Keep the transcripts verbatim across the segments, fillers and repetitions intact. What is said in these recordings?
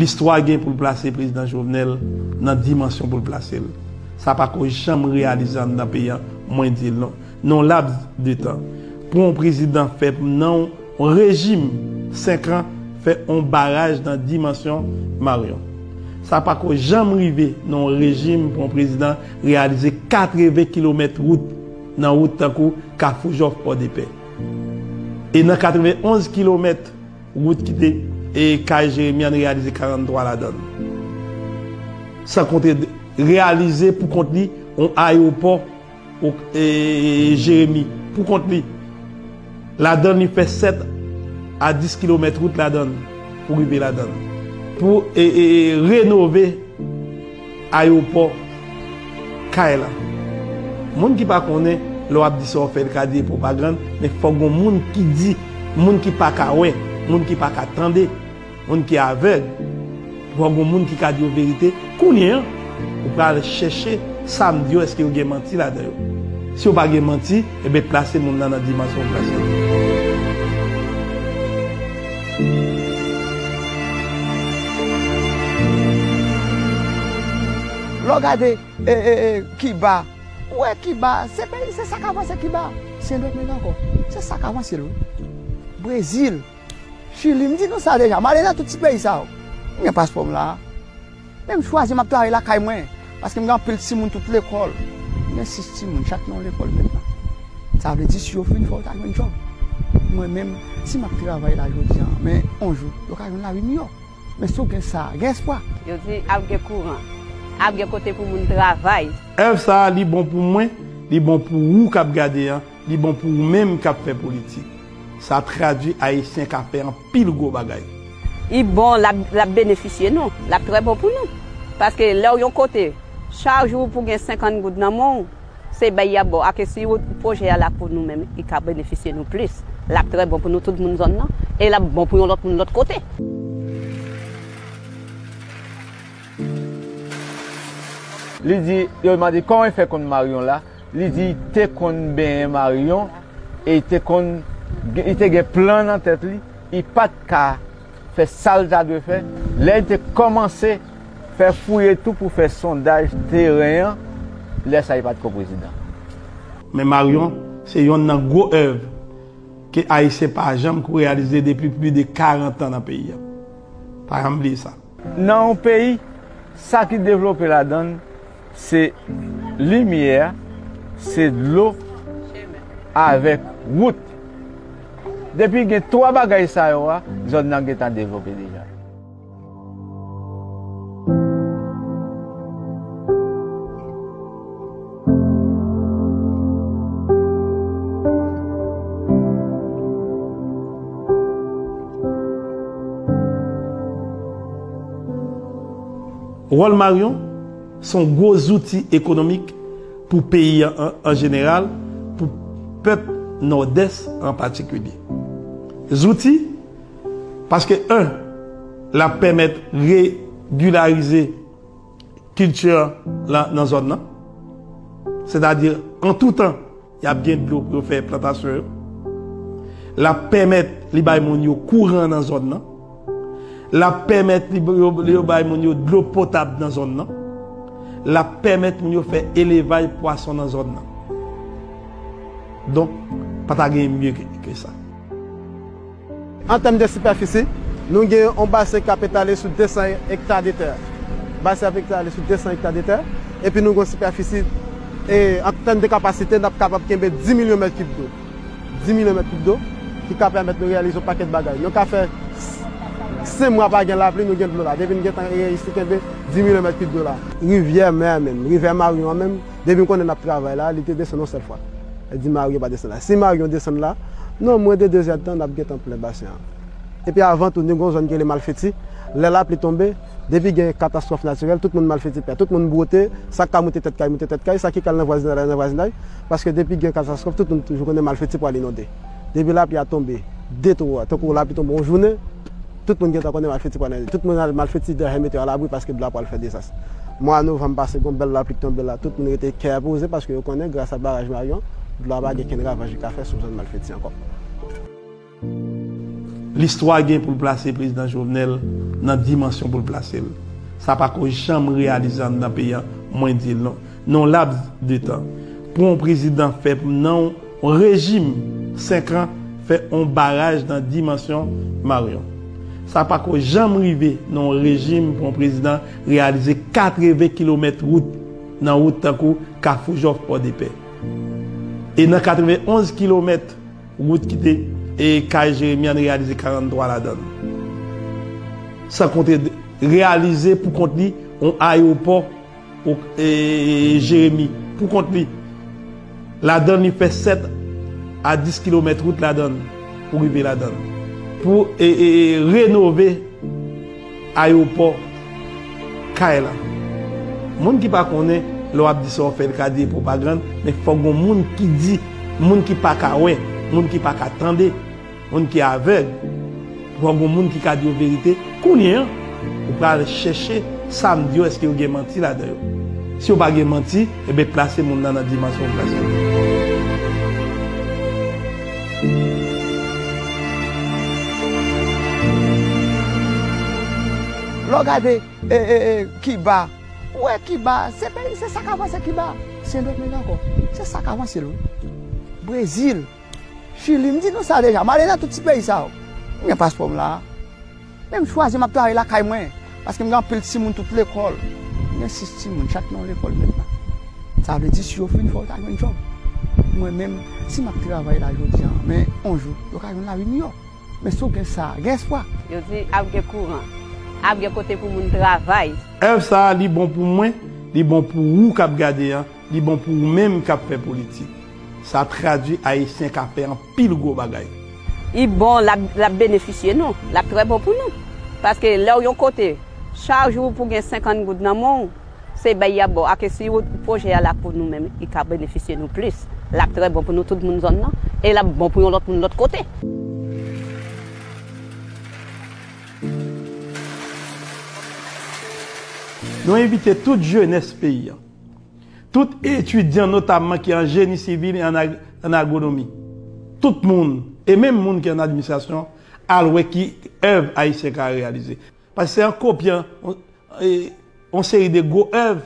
Istwa gen pou l plase prezidan Jovenel nan dimansyon pou l plase l. Sa pako janm reyalize anndan peyi a, mwen di l non. Nan yon laps de tan, pou yon prezidan fè nan yon rejim senk an, fè yon baraj nan dimansyon Marion. Sa pako janm rive nan yon rejim pou yon prezidan reyalize katreven kilomèt wout nan wout tankou Kafou Jòf, Pòdepè. E nan katrevenonz kilomèt wout ki te e kay Jeremi an, n reyalize karanntwa ladan l. San konte reyalize pou kont li yon ayewopò, e, Jeremi, pou kont li. Ladan l, li fè sèt a dis kilomèt wout ladan l pou rive ladan l. Pou e, e, e, renove ayewopò kay la. Moun ki pa konnen, lè w ap di sa w fè, l ka di e pwopagann, men fòk gon moun ki di, moun ki pa ka wè, moun ki pa ka tande, moun ki avèg, fòk gon moun ki ka di w verite. Kounye an, ou pral chèche sa m di yo, èske yo gen manti ladan yo. Si yo pa gen manti, ebyen plase moun nan nan dimansyon w plase l. Lè w gade e, e, e, Kiba, ou wè Kiba, se peyi, se sa k avanse Kiba. Sendomeng ankò, se sa k avanse l wi. Brezil, Chili, m di nou sa deja, m ale nan tout ti peyi sa yo. M gen paspò m la. Men m chwazi m ap travay lakay mwen, paske m gen anpil timoun tout lekòl. M gen sis timoun, chak nan yon lekòl mentnan. Sa vle di si yo fin, fò yo ta jwenn djòb. Mwen menm, si m ap travay la jodi a, men yon jou, yo ka jwenn lavi miyò. Men si w gen sa, gen espwa. Yo di ap gen kouran, ap gen kote pou moun travay. Èv sa a, li bon pou mwen, li bon pou ou k ap gade an, li bon pou ou menm k ap fè politik. Sa tradui Ayisyen ka fè anpil gwo bagay. Li bon, l ap, l ap benefisye nou, l ap trè bon pou nou. Paske lè w yon kote, chak jou pou gen senkant goud nan men w, se bay y ap ba w. Ake si pwojè a la pou nou menm, li ka benefisye nou plis. L ap trè bon pou nou tout moun zòn nan, e l ap bon pou yon lòt moun lòt kote. Li di, yo mande kòman li fè konn Marion la, li di li te konn benyen Marion, e li te konn, li te gen plan nan tèt li, li pa t ka fè sa l ta dwe fè. Lè li te kòmanse fè fouye tou pou fè sondaj teren an, lè sa li pa t ko prezidan. Men Marion se yonn nan gwo èv ke Ayisyen pa janm ko reyalize depi plis de karant an nan peyi a. Pa janm bliye sa. Nan yon peyi, sa ki devlope ladan l, se limyè, se dlo, avèk wout. Depi gen twa bagay sa yo a, zòn nan gentan devlope deja. Wòl Marion se yon gwo zouti ekonomik pou peyi an an jeneral, pou pèp Nòdès an patikilye. Zouti, paske, en, l ap pèmèt regilarize kilti la nan zòn nan. Sètadi, an tou tan, y ap gen dlo pou yo fè plantasyon yo. L ap pèmèt li bay moun yo kouran nan zòn nan. L ap pèmèt li, yo, yo bay moun yo dlo potab nan zòn nan. L ap pèmèt moun yo fè elevay pwason nan zòn nan. Donk, pa ta gen mye ke, ke sa. An tèm de sipèfisi, nou gen yon basen k ap etale sou de san ekta de tè. Basen ap etale sou de san ekta de tè. Epi nou gen yon sipèfisi, e, an tèm de kapasite, n ap kapab kenbe dis milyon mèt kib dlo. Dis milyon mèt kib dlo, ki ka pèmèt nou reyalize yon pakèt bagay. Nou ka fè s-, senk mwa pa gen lapli, nou gen dlo la. Depi n gentan reyisi kenbe dis milyon mèt kib dlo la. Rivyè mè a menm, rivyè Marion an menm, depi m konnen n ap travay la, li te desann yon sèl fwa. Li di Marion pa desann la. Si Marion desann la, non, mwen de de zè tan, n ap gentan plen basen an. Epi avan tou, nou gen yon zòn ki rele Malfeti. Lè lapli tonbe, depi gen katastwòf natirèl, tout moun Malfeti pè. Tout moun bwote, sa k ka moute tèt kay, moute tèt kay, sa ki ka al nan vwazinay, al nan vwazinay. Paske depi gen katastwòf, tout moun toujou konnen Malfeti pral inonde. Depi lapli a tonbe, de twa, tankou lapli tonbe yon jounen, tout moun gentan konnen Malfeti pral inonde. Tout moun al Malfeti dèyè mete yo alabri paske dlo a pral fè dezas. Mwa novanm pase, gen yon bèl lapli ki tonbe la, tout moun rete kè poze paske yo konnen, gras a baraj Marion, dlo a pa gen kenn ravaj li ka fè sou zòn Malfeti ankò. Listwa gen pou l plase prezidan Jovenel nan dimansyon pou l plase l. Sa pako janm reyalize anndan peyi a, mwen di l non. Nan yon laps de tan. Pou yon prezidan fè nan yon rejim senk an, fè yon baraj nan dimansyon Marion. Sa pako janm rive nan yon rejim pou yon prezidan reyalize katreven kilomèt wout nan wout tankou Kafou Jòf Pòdepè. E nan katrevenonz kilomèt wout ki te e kay Jeremi an reyalize karanntwa ladan l. San konte reyalize pou kont li yon ayewopò o- e, Jeremi pou kont li. Ladan li fè sèt a dis kilomèt wout ladan l pou rive ladan l. Pou e, e, e, renove ayewopò kay la. Moun ki pa konnen, lè w ap di sa w fè l ka di pwopagann, men fòk gon moun ki di, moun ki pa ka wè, moun ki pa ka tande, moun ki avèg, fòk gon moun ki ka di yo verite. Kounye an, ou pral chèche sa m di yo, èske yo gen manti ladan yo. Si yo pa gen manti, ebyen plase moun nan nan dimansyon w plase l. Lè w gade e, e, e, Kiba, ou wè Kiba, se peyi, se sa k avanse Kiba. Sendomeng ankò, se sa k avanse l wi. Brezil, Chili, m di nou sa deja, m ale nan tout ti peyi sa yo. M gen paspò m la. Men m chwazi m ap travay lakay mwen, paske m gen anpil timoun tout lekòl. M gen sis timoun, chak nan yon lekòl mentnan. Sa vle di si yo fin fò yo ta jwenn djòb. Mwen menm, si m ap travay la jodi a, men yon jou, yo ka jwenn lavi miyò. Men si w gen sa, gen espwa. Yo di ap gen kouran, ap gen kote pou moun travay. Èv sa a, li bon pou mwen, li bon pou ou k ap gade a, li bon pou ou menm k ap fè politik. Sa tradui Ayisyen ka fè anpil gwo bagay. Li bon, l ap, l ap benefisye nou, l ap trè bon pou nou. Paske lè w yon kote, chak jou pou gen senkant goud nan men w, se bay y ap ba w. Ake si w- pwojè a la pou nou menm, li ka benefisye nou plis. L ap trè bon pou nou tout moun zòn nan, e l ap bon pou yon lòt moun lòt kote. Nou envite tout jenès peyi a, tout etidyan notamman ki an jeni sivil e an ag- an agwonomi, tout moun, e menm moun ki an administrasyon, al wè ki èv Ayisyen ka reyalize. Paske se an kopyan yon, e, yon seri de gwo èv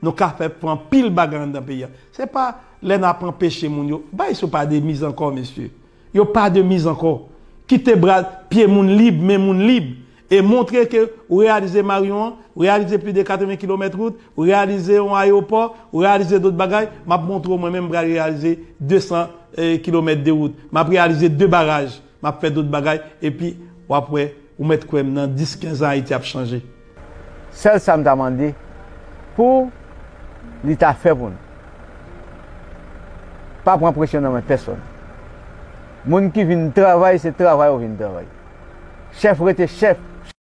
nou ka fè pou anpil bagay anndan peyi a. Se pa lè n ap anpeche moun yo. Bay sou pa de mizankò, mesye. Yo pa de mizankò. Kite bra, pye moun lib, men moun lib. E montre ke ou reyalize Marion an, ou reyalize plis de katreven kilomèt wout, ou reyalize yon ayewopò, ou reyalize dòt bagay. M ap montre w mwen menm, m pral reyalize de san kilomèt de wout. M ap reyalize de baraj. M ap fè dòt bagay, epi w ap wè, ou mèt kwè m nan dis, kenz an Ayiti ap chanje. Sèl sa m ta mande pou li ta fè pou nou. Pa pran presyon nan men pèsonn. Moun ki vin travay, se travay ou vin travay. Chèf rete chèf.